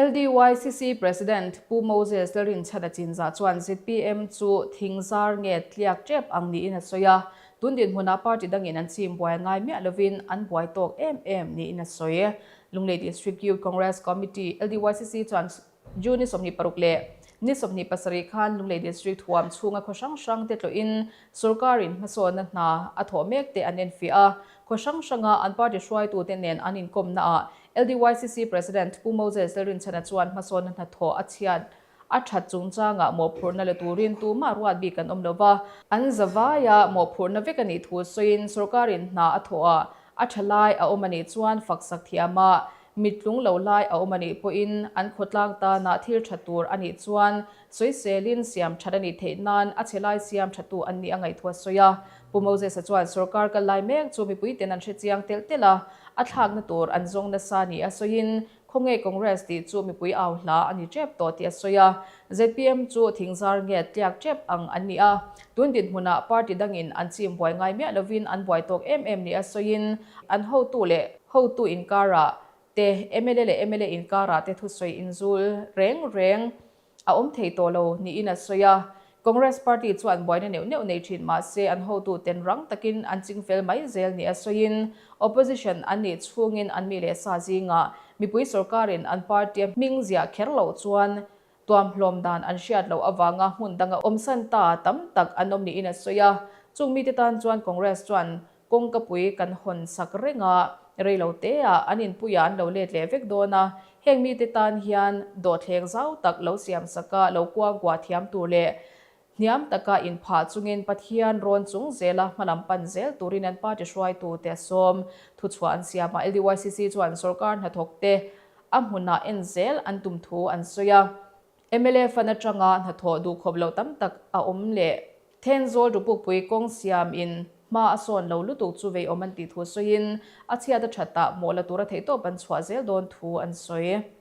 LDYCC President Pu Moses Lalrinchhana Chinzah chuan zpm chu thing zar nge tliak tep ang niin a sawi a, tun dinhmunah party dangin an chim buai ngai miah lovin an buai tawk em em niin a sawi. Lunglei District Youth Congress Committee, LDYCC, chuan June ni 26 leh ni 27 khan Lunglei District huam chhunga khaw hrang hrang te tlawhin sorkarin hmasawnna hna a thawh mek te an enfiah a, khaw hrang hranga an party hruaitute nen an inkawmnaah LDYCC President Pu Moses Lalrinchhana chuan hmasawnna hnathawh a chhiat a that chungchangah mawhphurhna la turin tumah ruat bik an awm lo va, an zavaia mawhphurhna vek a nih thu sawiin sorkarin hna a thawh a, a tha lai a awm a nih chuan faksak thiam a, mittlung lo lai a awm a nih pawhin an khawtlang tana thil tha tur a nih chuan sawiselin siam that a nih theih nan a chhe lai siam thatu an nih a ngaihtuah sawi a. Pu Moses-a chuan sorkar kal lai mek chu mipuiten an hre chiang telh telh a, a thlakna tur an zawng nasa ni a sawiin khawnge Congress tih chu mipui au hla a ni tep tawh tih a sawi a. Zpm chu thingzar nge tliak tep ang an ni a, tun dinhmunah party dangin an chim buai ngai miah lovin an buai tawk em em ni a sawiin an hotu leh hotu inkarah te, mla leh mla inkarah te thusawi inzul reng reng a awm thei tawh lo niin a sawi a. Congress party chuan buaina neuh neuh nei thin mah se an hotuten rang takin an ching fel mai zel ni a sawiin opposition an nih chhungin an mi leh sa zingah mipui sorkarin an party-a hming ziah kher loh chuan tuamhlawm dan an hriat loh avanga hmun danga awmsan ta tam tak an awm niin a sawi a. Chung mite tan chuan Congress chuan Kawngkapui kan hawn sak reng a, rei lo te ah an inpuia an lo let leh vek dawn a, heng mite tan hian dawhthleng zau tak lo siam sak a, lo kuangkuah thiam tur leh hniam taka inphah chungin Pathian rawn chung zela hmalam pan zel turin an party hruaitute a sawm. Thuchhuah an siam a, LDYCC chuan sorkar hnathawk te a hmunah en zel an tum thu an sawi a. Mla fan atanga hnathawh duhkhawp loh tam tak a awm leh Thenzawl Rupukpui kawng siam in hma a sawn lo lutuk chu veiawm an tih thu sawiin a chhiat a that ah mawh la tura theihtawp an chhuah zel dawn thu an sawi.